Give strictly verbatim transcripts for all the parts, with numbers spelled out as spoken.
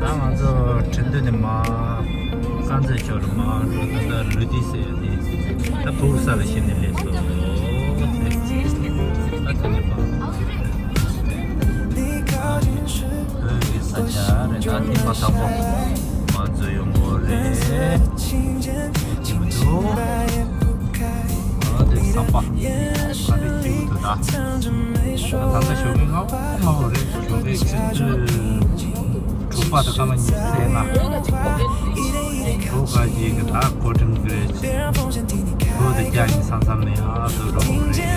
ད་ང་ཚོ་ཁྲིན་ཏུའུ་ནས་མར་དཀར་མཛེས་ཕྱོགས་ལ་མར་འགྲོ། ད་ལྟ་ལུ་ཏི་ཟེར་ཡ་དེ་ད་ཕུག་ས་ལ་ཕྱིན་ནས་སླེབས་སོང་། ད་དེ་ནས་ཕར་བོད་ཀྱི་ས་ཆ་རེད། ད་དེ་མ་ཐག་པོ་ང་ཚོ་ཡོང་གི་རེད། ཅི་མི་འདུག་ཨ་དེ་ཟམ་པ་ག་རེ་སྐྱིད་པོ་འདུག་ད། ད་ལྟ་ཞོགས་ཀས་སྔ་པོ་སྔ་པོ་རེད། ཞོགས་ཀས་ཆུ་ཚོད་དྲུག་པ་དང་སྐར་མ་ཉི་ཤུ་རྩ་ལྔ། བོད་ཁ་ཅིག་གི་ད་སྐོར་ཐེངས་རེད། བོད་དུ་རྒྱ་ཡིན་བསམ་བསམ་ནས་ཨ་ཟོ་འགྲོ་གི་རེད།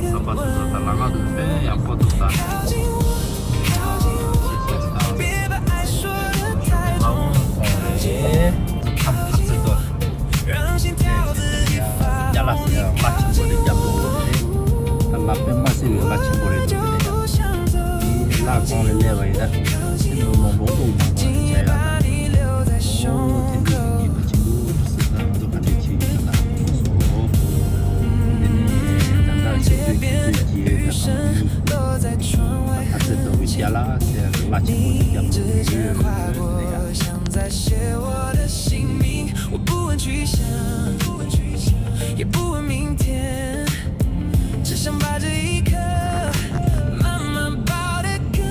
ཟམ་པ་དེ་ཚོ་ད་ལམ་ཁ་དེ་ཚོ་དཔེ་ཡག་པོ་འདུག་ད། ལ་འོང་གོང་རེད། ཁམས་ཐག་ཚད་དོ། ཅ་ལག་ཟེར་ཡ་ལ་ཆེན་པོ་རེད། རྒྱ་མདོག་པོ་རེད། ད་ལག་པས་མ་བསྲེས་པའི་ལ་ཆེན་པོ་རེད་འདུག་དེ་ནས་ཡ། ལ་གོང་ལ་སླེབས་པ་ཡིན་ན་སེམས་ནང་མང་པོ་དབུགས་མང་པོ་རེད་བྱ་ཡ་ད། ཨོ་དེ་འདྲ་ཞིག་ཡིན་པ་ཆེན་པོ་སྲིད་ན་ང་ཚོ་ག་འདྲས་བྱེད་ཀྱི་ཡོད་ན་སོ། དེ་ནས་ད་ལྟ་ཆུ་ཚོད་ཆུ་ཚོད་བརྒྱད་དང་ཨ་ནི་ཨ་ཚེ་རྡོ་གི་རྒྱ་ལ་ཟེར་ཡ་གི་ལ་ཆེན་པོ་དེ་རྒྱབ་ཏུ་ཡོད་ཟེར་ཡ། 在写我的姓名，我不问去向，也不问明天，只想把这一刻慢慢抱得更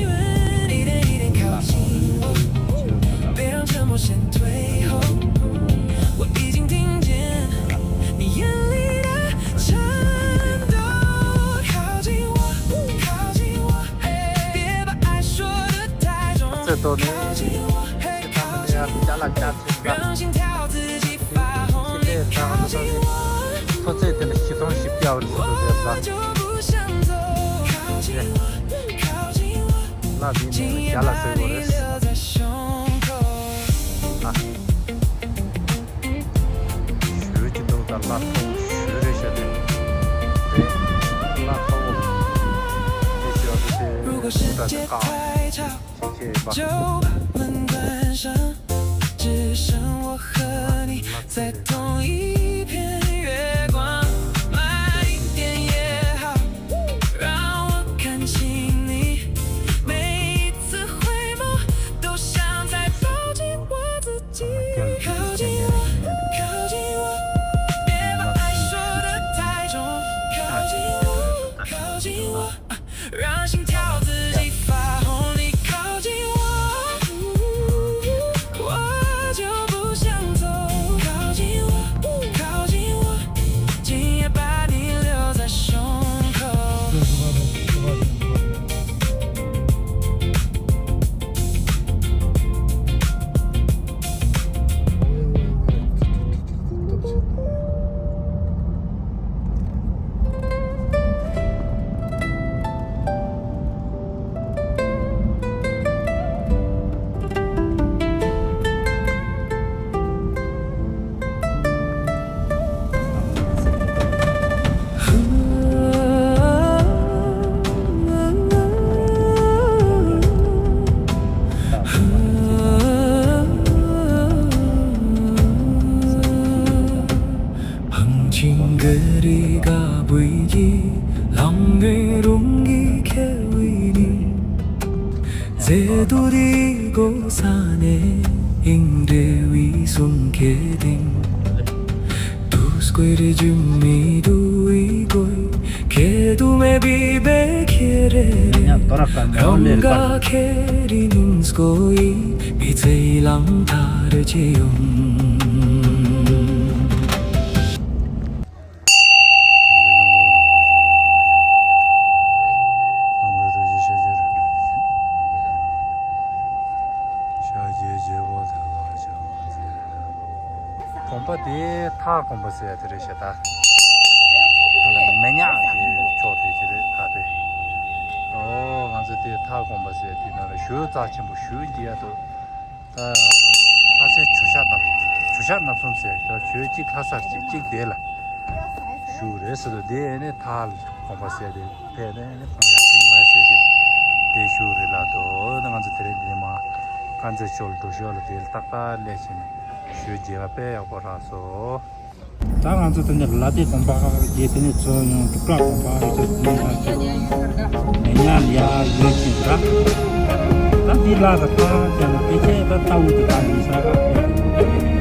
远，一点一点靠近我，别让沉默先退后。我已经听见你眼里的颤抖，靠近我，靠近我，别把爱说得太重， ཚེ་དོ་ནི་ཁྱེད་ཚང་མ་ནི་ཡང་ཅ་ལག་ཅ་ཆེ་ལ། ཕྱི་ལས་ད་ང་ཚོ་ཚོ་ཚད་དེ་ལ་བཞི་སྟོང་བཞི་བརྒྱ་བར་ ཟེར་འདུག་ཟེར་ད། ལ་འདི་ནི་རྒྱ་ལ་ཟེར་དགོས་རེད། ཨ། ཞོལ་གྱི་འདུག་ད་ལ་ཐོག་ཞོལ་རེད་ཤག་དེ། དེ་ལ་ཐོག་དེ་ཞོལ་དེ་དེ་ད་དེ་ཀ་ཅིག་བྱས་པ། 就把门关上，只剩我和你在同一片月光，慢一点也好，让我看清你。每一次回眸，都像在抱紧我自己。靠近我，靠近我，别把爱说得太重。靠近我，靠近我。 让心跳自己发红。你靠近我，我就不想走。靠近我，靠近我，今夜把你留在胸口。དགོན་པ་དེ་ཐར་དགོན་པ་ཟེར་ཡ་དེ་རེད་ཤག་ད། ད་ལ་མེ་ཉག་གི་ཕྱོགས་དེ་ཅི་རེད་ད་དེ། ཨོ་ང་ཚོ་དེ་ཐར་དགོན་པ་ཟེར་ཡ་དེ་ནང་ལ་ཞོལ་རྩ་ཆེན་པོ་ཞོལ་འདི་ཡ་དུ། ད་ལྷ་སའི་ཇོ་ཤཱཀ་རྣམ་ཇོ་ཤཱཀ་རྣམ་གསུམ་ཟེར་ཡ་ཞོལ་གཅིག་ལྷ་སར་གཅིག་གཅིག་དེ་ལ། བཞུགས་རེད་ཟེར་དུས་དེ་ནས་ཐར་དགོན་པ་ཟེར་དེ་ཕེབས་ནས་ནི་ཁོང་ཡར་ཕེབས་མ་ཟེར་ཞིག་དེ་བཞུགས་རེད་ལབ་འདུག་ང་ཚོ་དེ་རིང་འདི་ནས་མར་དཀར་མཛེས་ཕྱོགས་ལ་འགྲོ་ཞོར་ལ་དེ་ལ་ཏག་ཏག་སླེབས་བྱས་ནས་ཞོལ་མཇལ་ཁ་དཔེ་ཡག་པོ་རག་སོང་། ད་ང་ཚོ་དེ་ནས་ལ་དེ་དང་པ་ཧ་རྒྱས་དེ་ནས་ཚོ་ཡང་དུག་ཀྲག་དང་པ་ཧ་རྒྱས་དེ་ནས་ཡང་ཅིག་མེ་ཉ་ལ་ཡ་ཡོད་ཅིག་ར། ད་འདི་ལ་ག་ཐ་ཅན་དེ་ཆེ་ད་ལྟ་བུ་དུ་ད་འདི་ས་ག་ཨེ་དུ་དེ་ནས་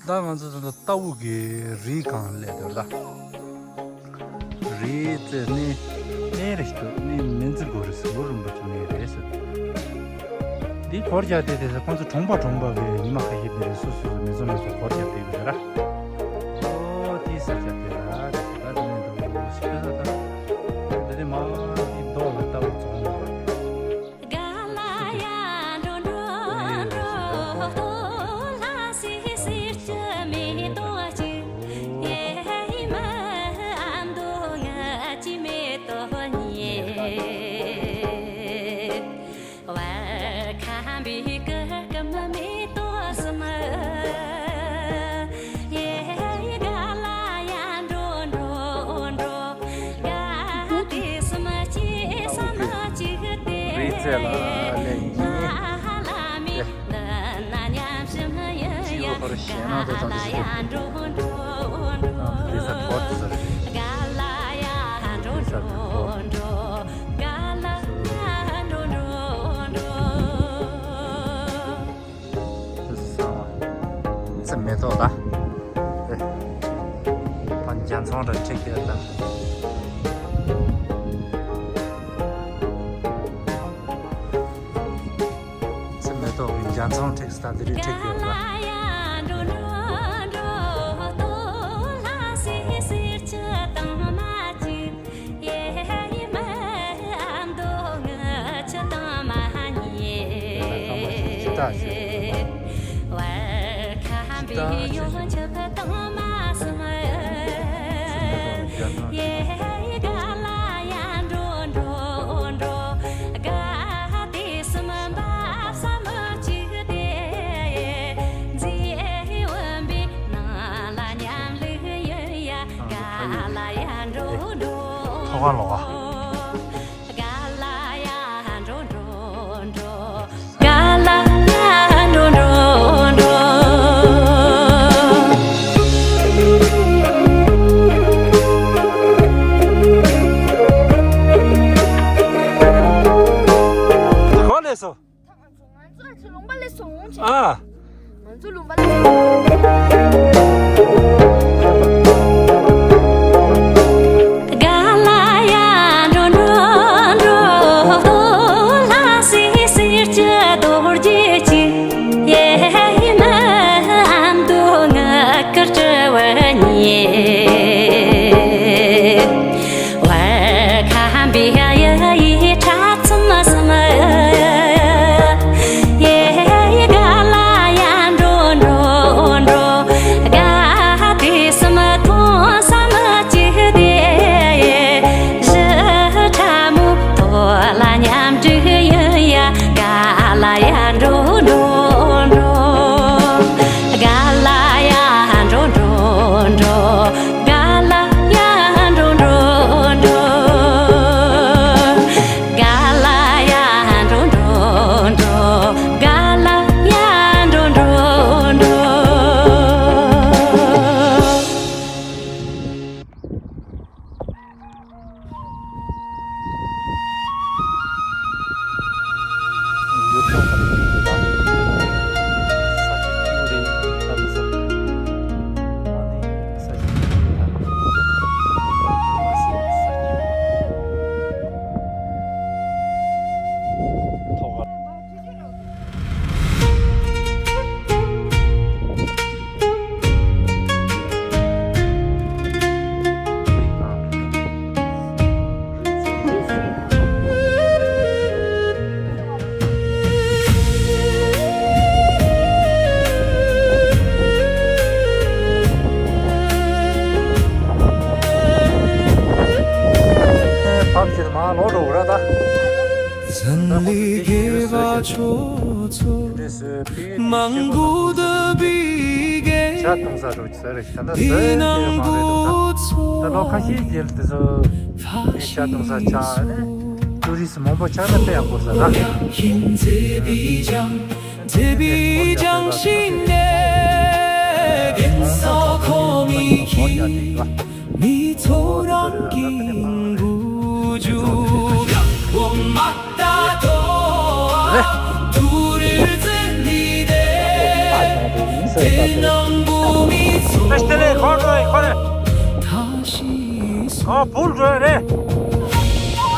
ད་ང་ཚོ་ད་ལྟ་རྟ་དབུ་གི་རི་སྒང་སླེབས་འདུག་ད། རི་རྩེ་ནས་གནས་རེ་ཞིག་འདུག་གནས་མིང་ཙི་གུ་རི་ཟེར་བ་རིན་པོ་ཆེ་གནས་རེད་ཟེར། འདི་སྒོར་བརྒྱབ་བསྡད་དེ་ཟེར། ཁོང་ཚོ་གྲོང་པ་གྲོང་པ་གི་ཉི་མ་ཁ་ཤས་དེ་རེད། སོ་སོ་སོ་མི་ཚོ་མི་ཚོ་སྒོར་བརྒྱབ་བསྡད་ཡོད་ཟེར་ར། ཨོ་དེའི་ས་ཆ་དེ་ར་རེད། ད་དེ་ནས་འདུག་ཞིག་ད་ད་འདི་ནས་མར་འདི་མདོ་ལ་རྟ་དབུ་རྫོང་ལ། རི་རྩེ་ལ་སླེབས་ཡིན། ཅི་ཡོད་པར་ཞེད་སྣང་དང་དང་དུ་ཞིག་རི་ས་གྲོགས་དེ་ཚོ་རེད། རི་ས་གྲོགས། ཚེ་མེ་ཏོག་ད། ཨེ། ཕ་རྒྱ་མཚོ་ར་འཁྲིགས་ཀྱི་ད། ཚེ་མེ་ཏོག་གི་རྒྱ་མཚོ་འཁྲིགས་ས་དེ་རིང་འཁྲིགས་ཀྱི་ད། ཐོག་ཁ་ལོག་ཨ། ག་ལས་སོ། ང་ཚོ་ལུང་པ་ལས་སོང་བྱས། ཨ། ང་ཚོ་ལུང་པ་ལས་སོང་། མ་ལོག་འགྲོ་ར་ད། ཚན་ལི་དགེ་བ་ཆོས་ཚོགས་མང་པོ་འདུ་བའི་གེ། ཇ་འཐུང་ས་འགྲོ་ས་རེད། ད་ལྟ་ཟེར་ཡོད་མ་རེད་འདུག་ད་ད་ལོ་ཁ་ཤས་རྗེས་ལ་དེ་ཚོ་ཇ་འཐུང་ས་ཆགས་ནས་ཏུ་རི་སི་མང་པོ་ཆགས་ན་དཔེ་ཡག་པོ་ཟ་ར། མཛེས་པའི་ལྗོངས་ཤིག་ནས་ཀུན་སློང་ཁོ་མི་ཁྱིམ། མི་ཚོགས་རང་གི་འགུལ་སྐྱོད་ཡག་པོ་མ་ལྟ་དོ། ཨ། ཏུ་རུ་ཙི་ནི་དེ་དེ་ནང་བུ་མི་ཚོགས། ཨ་ཤི་དེ་ལས་ཁོ་འགྲོ་ཡི་ཁོ་རེད། ད་ཤི་སོང་། ཨ་བུ་འགྲོ་ཡི་རེད།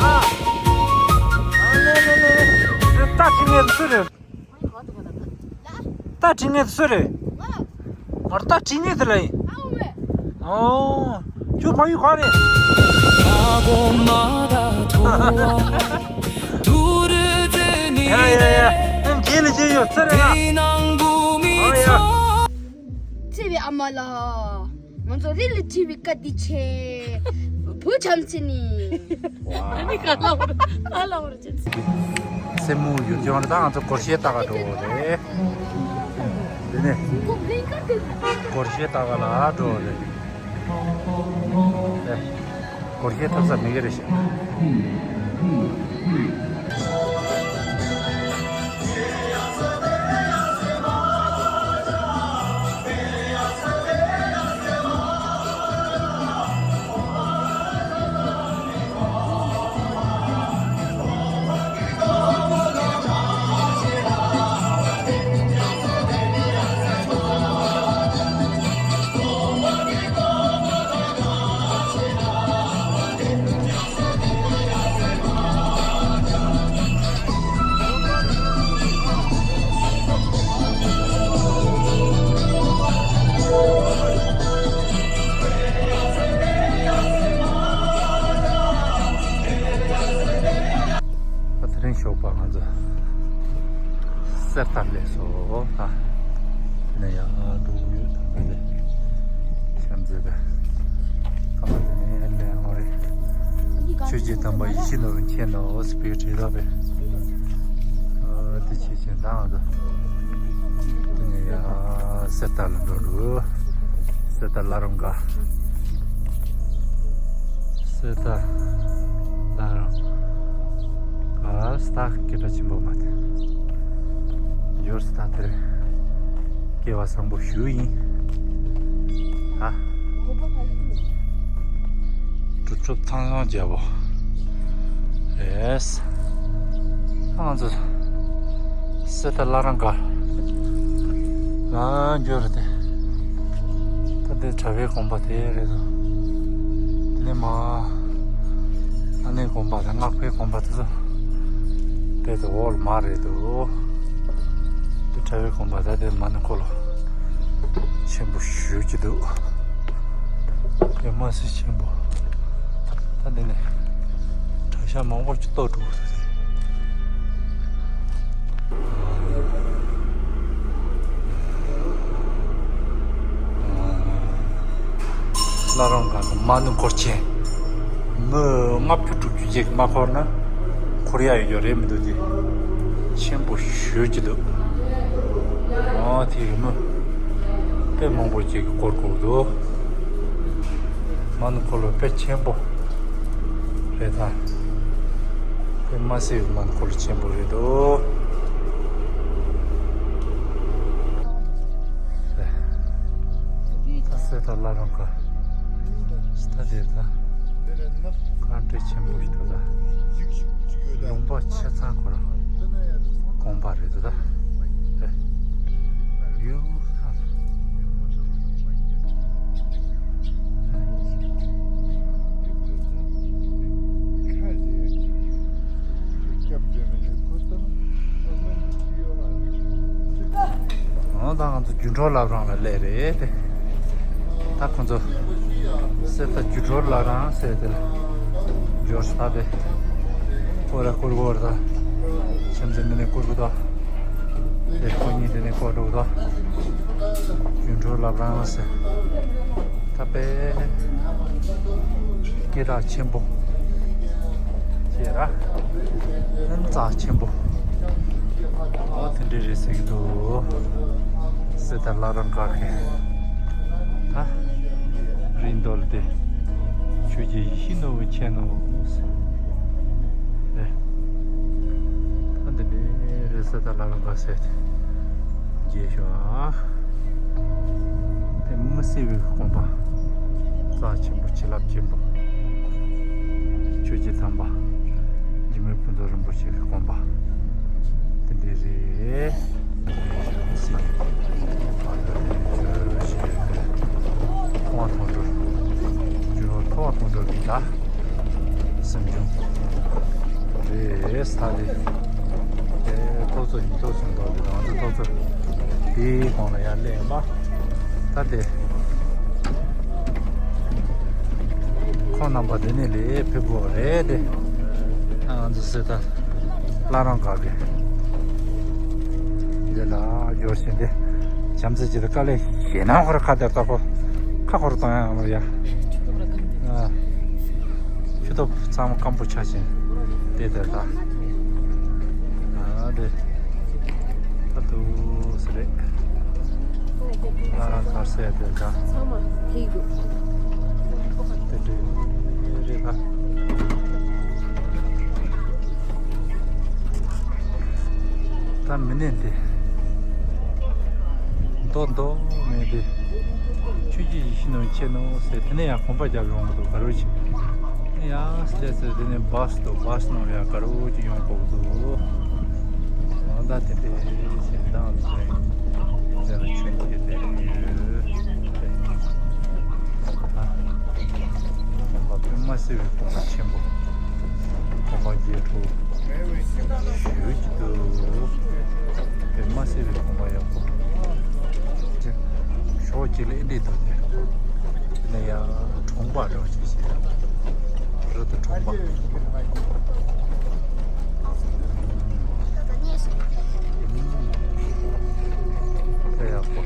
ཨ། ཨ་ལེ་ལེ་ལེ། ད་ཅི་ངས་སུ་རེད། ད་དྲི་ངེས་སུ་རེད། ང་ད་དྲི་ངེས་དེ་ལ་ཡིན། ཨོ། ཁྱོད་ཕ་ཡུལ་ག་རེད། ཡ་ཡ་ཡ། རྗེས་ལ་རྗེས་ཡོད་ཚེ་རེད་ལ། ཨོ་ཡ། ཚེ་བའི་ཨ་མ་ལགས། ང་ཚོ་རི་ལ་ཁྲིད་པའི་བཀའ་དྲིན་ཆེ། བུ་བྱམས་ཆེ་ནི། ཨ་ནི་ག་ལ་བར་ག་ལ་བར་ཅན། སེ་མོ་ཡུལ་ལྗོངས་ལ་ད་ང་ཚོ་སྒོར་གཞས་ལྟ་ག་འགྲོ་བ་རེད། འདི་ནས་སྒོར་གཞས་ལྟ་ག་ལ་འགྲོ་བ་རེད། ཨེ། སྒོར་གཞས་ཐོབ་ས་མེད་ཀྱི་རེད་ཤག་ད་དེ་རིང་ཞོགས་པ་ང་ཚོ་གསེར་རྟ་སླེབས་སོང་། ད་དེ་ནས་ཡང་འགྲོ་གི་ཡོད། ད་དེ་ནས་བྱམས་བརྩེ་དང་ཁ་པར་དེ་ནས་སླེབས་ཡོང་རེད། ཆོས་རྗེ་དམ་པ་ཡིད་བཞིན་ནོར་བུ་མཁྱེན་ནོ་ཟེར་བའི་བྲིས་ད་པས། ཨ་དེ་ཆེ་ཆེན་དང་ང་ཚོ་དེ་ནས་ཡང་གསེར་རྟ་ལ་འགྲོ་འགྲོ། གསེར་རྟ་བླ་རུང་དགའ། གསེར་རྟ་བླ་རུང་དགའ་སྟག་སྐད་གྲགས་ཆེན་པོ་མ་དེ། འབྱོར་སྟག་དེར་སྐལ་བ་བཟང་པོ་ཞུ་ཡིན། ཨ། གྲུབ་ཐོབ་ཚང་སོང་རྒྱལ་པོ། རེད། ང་ཚོ་གསེར་རྟ་བླ་རུང་དགའ་ལ་འབྱོར་ཏེ། ད་འདི་གྲྭ་པའི་དགོན་པ་དེ་རེད་འདུག་དེ་ནས་མ་ཨ་ནེ་དགོན་པ་དང་སྔགས་པའི་དགོན་པ་དེ་ཚོ་དཔེ་དེ་འོག་ལ་མ་རེད་འདུག་དེ་གྲྭ་པའི་དགོན་པ་ད་དེ་མ་ཎི་འཁོར་ལོ་ཆེན་པོ་ཞེ་ཅིག་འདུག་དེ་མ་སྲིད་ཆེན་པོ། ད་འདི་ནས་གྲྭ་ཤག་མང་པོ་ཅིག་གཏོར་འགྲོ་གི་འདུག་བླ་རུང་སྒང་གི་མ་ཎི་འཁོར་ཆེན། མི་ལྔ་བཅུ་དྲུག་ཅུ་ཅིག་མ་འཁོར་ན་འཁོར་ཡག་ཡོད་རེད་མི་འདུག་དེ་ཆེན་པོ་ཞེ་ཅིག་འདུག་ཨ་དེ་ཡི་མི་དཔེ་མང་པོ་ཅིག་གིས་བསྐོར་དགོས་འདུག་མ་ཎི་འཁོར་ལོ་དཔེ་ཆེན་པོ་རེད་ད། དཔེ་མ་སྲིད་མ་ཎི་འཁོར་ལོ་ཆེན་པོ་རེད་འདུག་ད་གསེར་རྟ་བླ་རུང་དགའ་ད་དེ་ད་དཀར་འདྲེ་ཆེན་པོ་ཞིག་འདུག་ད། ལུང་པ་ཆ་ཚང་ཁོ་རང་དགོན་པ་རེད་འདུག་ད། ཡུ། འོ་ད་ང་ཚོ་སྒྱུ་འཕྲུལ་བླ་བྲང་ལ་སླེབས་རེད་དེ། ད་ཁོང་ཚོ་གསེར་རྟ་སྒྱུ་འཕྲུལ་བླ་བྲང་ཟེར་དེ་ལ་འབྱོར་ས་དེ། སྐོར་ར་སྐོར་སྐོར་ད། ཆམ་ཆམ་མི་ནས་སྐོར་སྐོར་ད། དེ་ཁོ་གཉིས་དེ་ནས་སྐོར་འགྲོ་ད། སྒྱུ་འཕྲུལ་བླ་བྲང་ཟེར། ད་དཔེ་སྐད་གྲགས་ཆེན་པོ། ར། རྩ་ཆེན་པོ། ཨ་དེ་འདྲ་རེད་ཟེར་གྱི་འདུག་གསེར་རྟ་བླ་བྲང་དཀར་མཁན། ད་རིང་མདོ་ལ་དེ། ཆོས་རྗེ་ཡིད་བཞིན་ནོར་བུ་མཁྱེན་ནོ། རེད། ད་འདི་འདྲ་རེད། གསེར་རྟ་བླ་བྲང་དཀར་ཟེར་དེ། རྗེས་ཤོག་ཨ། དེ་མི་སྲིད་པའི་དགོན་པ། རྩ་ཆེན་པོ། བྱིན་རླབས་ཆེན་པོ། ཆོས་རྗེ་དམ་པ། འཇིགས་མེད་ཕུན་ཚོགས་རིན་པོ་ཆེ་གི་དགོན་པ། དེ་འདྲ་རེད། མཐོང་བ་མཐོང་གྲོལ། ཇོ་བོ་མཐོང་བ་མཐོང་གྲོལ་གྱི་ད། སེམས་བྱུང་། རེད་ས་རེད། དེ་ཐོབ་ཚོ་ཡིན། ཐོབ་ཚོ་མདོ་རེད། ང་ཚོ་ཐོབ་ཚོ་དེའི་གོང་ལ་ཡར་སླེབས་ཡིན་པ། ད་དེ་ཁོང་རྣམ་པ་འདི་ནས་ལས་ཕེབས་དགོས་རེད་དེ། ད་ང་ཚོ་གསེར་རྟ་བླ་བྲང་དཀར་གི་འདི་ལ་འབྱོར་ཞིང་དེ། བྱམས་བརྩེ་ཅིག་དང་དཀའ་ལས་ཞེད་སྣང་ཁོ་ར་ཁ་བརྡ་ལྟ་ཁོ་ཁ་ཁོ་ར་བཏང་ཡང་མ་ཡ། ཨ། ཆུ་ཐོག་ཚང་མ་སྐམ་པོ་ཆགས་ཤིང་དེ་དེ་ད། ཨ་དེ། ད་དུ་སི་རེད། ཨ་གར་སེ་དེ་ད། ཚང་མ་ཐིག་འདུག་དེ་འདྲ་རེད་ད། ད་མི་ནས་འདི། མདོ་མདོ་མེད་དེ། ཆོས་རྗེ་ཡིད་བཞིན་ནོར་བུ་མཁྱེན་ནོ་ཟེར། དེ་ནས་ཡང་གོམ་པ་རྒྱབ་ཡོང་གི་འདུག་ག་རོ་ཆེ། ཡང་སླེབས་ཚེ་དེ་ནས་བཱས་འདུག་བཱས་ནང་ཡང་ག་རོ་ཆེ་ཡོང་དགོས་འདུག་ཨོ་ད་དེ་འདྲ་ཞིག་བཏང་ཚེ། དེ་ལ་ཆོས་རྗེ་དེ་ཡོད། ཨ། དགོན་པ་པདྨ་སེ་བའི་དགོན་པ་ཆེན་པོ། དགོན་པ་རྒྱས་དྲུག་ཞུ་གི་འདུག་པདྨ་སེ་བའི་དགོན་པ་ཡག་པོ། ཕྱོགས་གཅིག་ལ་ཨེ་འདྲས་འདུག་སྟེ། དེ་ནས་ཡང་གྲོང་པ་འདྲ་བ་ཞིག་བྱས། རི་དང་གྲོང་པ། དེ་ཡག་པོ།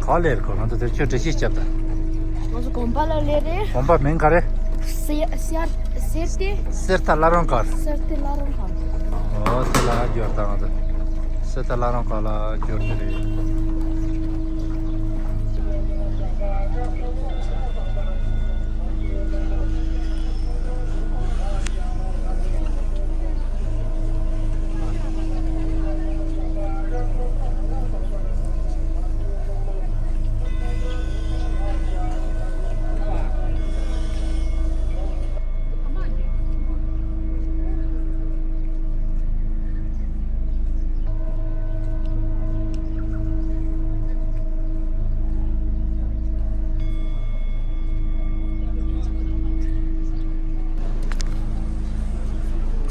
ག་ལེར་གོ། ང་ཚོ་དེར་ཁྱོད་འགྲེལ་བཤད་བརྒྱབ་དང་། ང་ཚོ་དགོན་པ་ལ་སླེབས་རེད། དགོན་པ་མིང་ག་རེ། སེ་སེར་སེར་ཏེ། གསེར་རྟ་བླ་བྲང་དཀར། གསེར་རྟ་བླ་བྲང་དཀར། ཨོ་དེ་ལ་འབྱོར་དང་། ང་ཚོ་གསེར་རྟ་བླ་བྲང་དཀར་ལ་འབྱོར་དེ་རེད།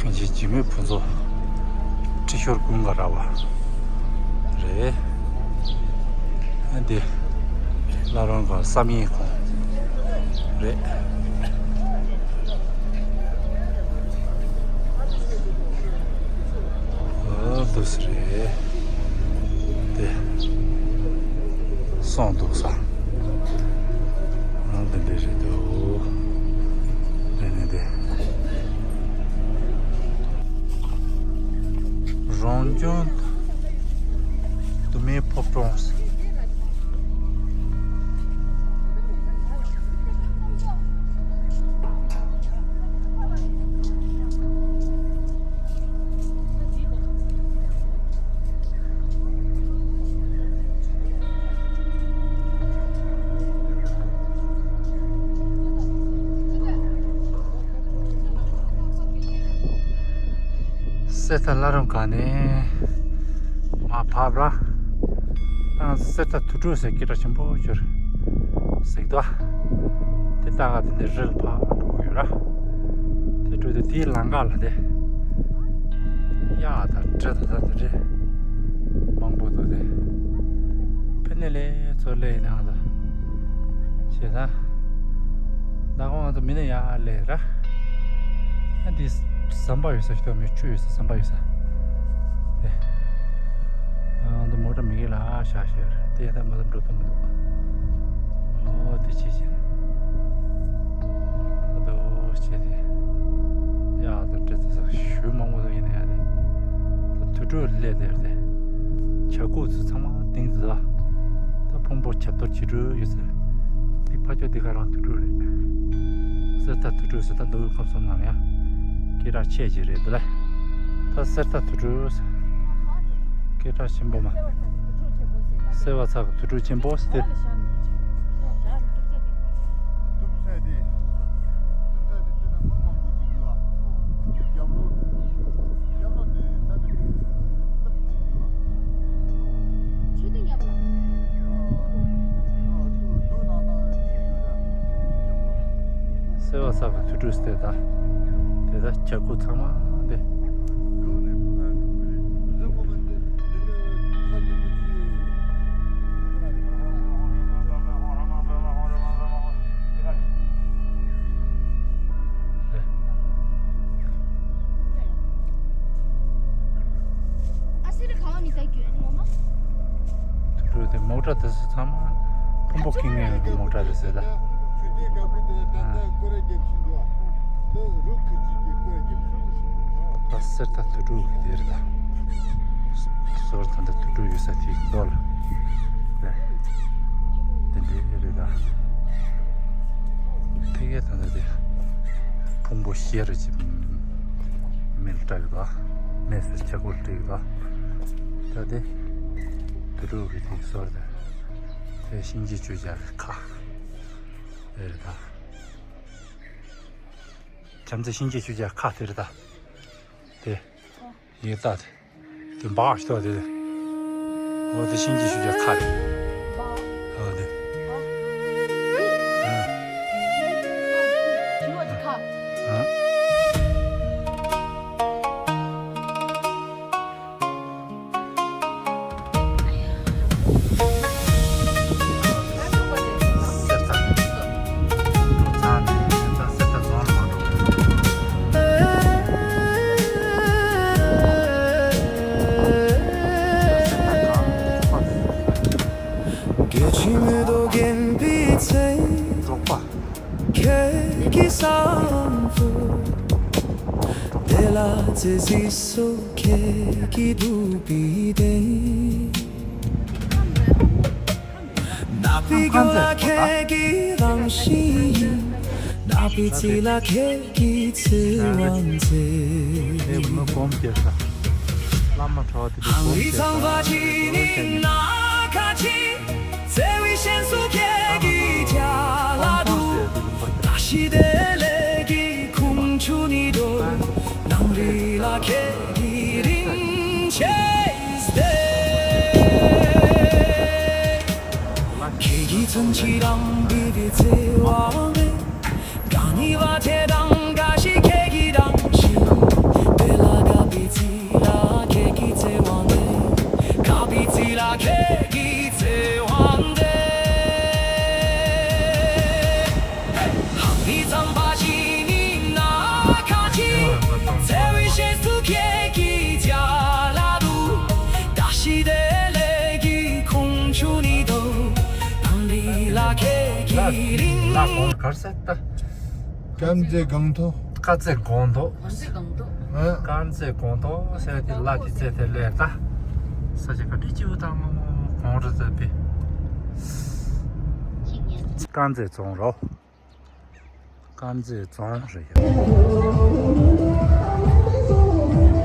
གང་ཅི་འཇིགས་མེད་ཕུན་ཚོགས་ཁྲི་ཤོར་ཀུན་དགའ་ར་བ་རེད། ཨ་འདི་བླ་བྲང་གི་བསམ་ཡས་ཁང་རེད། ཨ་འདུག་སེ་རེད། དེ་སོང་འདུག་ས། ཨ་འདི་འདྲ་རེད་འདུག་དེ་ནས་དེ། རང་བྱུང་དུ་མའི་ཕོ་བྲང་། གསེར་རྟ་བླ་བྲང་དཀར་ནས་མར་བབས་ར། ཨ་གསེར་རྟ་དུར་ཁྲོད་ཟེར་སྐད་གྲགས་ཆེན་པོ་ཡོད་ཟེར་གི་འདུག་དེ་ལྟ་ག་དེ་ནས་རི་ལ་ཕར་འགྲོ་གི་ཡོད་ར། དེ་འགྲོ་དུས་དེའི་ལམ་ཁ་ལ་དེ་གཡག་དང་འབྲི་དང་ད་དེ་འདྲ་མང་པོ་འདུག་དེ་ཕ་ནས་ལས་ཚོ་ལས་ཡིན་ནའང་ད་བྱས་ད། ད་ཁོང་ང་ཚོ་མི་ནས་ཡར་སླེབས་ར། ཨ་འདི་ཟམ་པ་ཡོད་ས་ཞིག་འདུག་མི་ཆུ་ཡོད་ས་ཟམ་པ་ཡོད་ས། དེ། ཨ་འདི་མོ་ཊ་མི་གེ་ལ་ཨ་བཞག་བཞག་རེད། དེ་ཡང་ད་མ་ད་འགྲོ་ཐུབ་མི་འདུག་ཨོ་དེ་ཅི་ཅི། རུ་སླེབས་དེར་དེ། བྱ་ཁུག་ཚོ་ཚང་མ་ཏིང་འཛུལ། ད་ཕུང་པོ་ཁྱབ་གདལ་བྱེད་འགྲོ་ཡོད་ཟེར། འདི་ཕ་ཆོས་འདི་ག་རང་དུར་ཁྲོད་རེད། གསེར་རྟ་དུར་ཁྲོད་ཟེར། ད་མདོ་དབུས་ཁམས་གསུམ་ནང་ཡང་སྐད་གྲགས་ཆེ་ཅིག་རེད་འདི་ལ། ད་གསེར་རྟ་དུར་ཁྲོད་ཟེར། སྐད་གྲགས་ཆེན་པོ་མ། སེ་བ་ཚ་གི་དུར་ཁྲོད་ཆེན་པོ་ཟེར་ཏེ། སེ་བ་ས་གི་དུར་ཁྲོད་སྟེ། ད་དེ་ད་བྱ་ཁུག་ཚང་མ་འདི། དུར་ཁྲོད་དེ་མོ་ཊ་དེ་ཚོ་ཚང་མ་ཕུང་པོ་ཁེངས་མཁན་གྱི་མོ་ཊ་རེད་ཟེར་ད། ད་གསེར་རྟ་དུར་ཁྲོད་ཀྱི་དེ་རེད་ད། ཟོར་ད་ལྟ་དུར་ཁྲོད་ཡོད་ས་དེའི་མདོ་ལ། དེ་འདྲའི་རེད་ད། ཕ་གིར་ད་ལྟ་དེ་ཕུང་པོ་ཤེལ་རེད་ཅིག་མེ་ལ་སྲེག་གི་འདུག་མེ་ཟེར་ཆག་སྒོ་སྲེག་གི་འདུག་ད་དེ་དུར་ཁྲོད་ཀྱི་དེ་ཟོར་དེ། དེ་གཤིན་རྗེ་ཆོས་རྒྱལ་གྱི་ཁ་དེ་རེད་ད། བྱམས་བརྩེ་གཤིན་རྗེ་ཆོས་རྒྱལ་གྱི་ཁ་དེ་རེད་ད། དེ། ཡིན་ད་དེ། དེ་འབའ་ཞིག་ཏོ་དེ། འོ་དེ་གཤིན་རྗེ་ཆོས་རྒྱལ་ཁ་རེད། འོ་དེ། ཨ། ཨ། རྫོགས་པ། ལ་གོང་གར་ས་ད། དཀར་མཛེས་སྒང་ཐོག་དཀར་མཛེས་སྒང་ཐོག་དཀར་མཛེས་སྒང་ཐོག་ཨ། དཀར་མཛེས་སྒང་ཐོག་ཟེར་དེ་ལ་དེ་ཚེ་དེ་ལས་ད། ས་ཆ་ག་འདྲ་ཅིག་བུ་དང་མ་མོ་གོང་རུ་ཚ་པི། དཀར་མཛེས་རྫོང་རོ། དཀར་མཛེས་རྫོང་རེད་ཡ།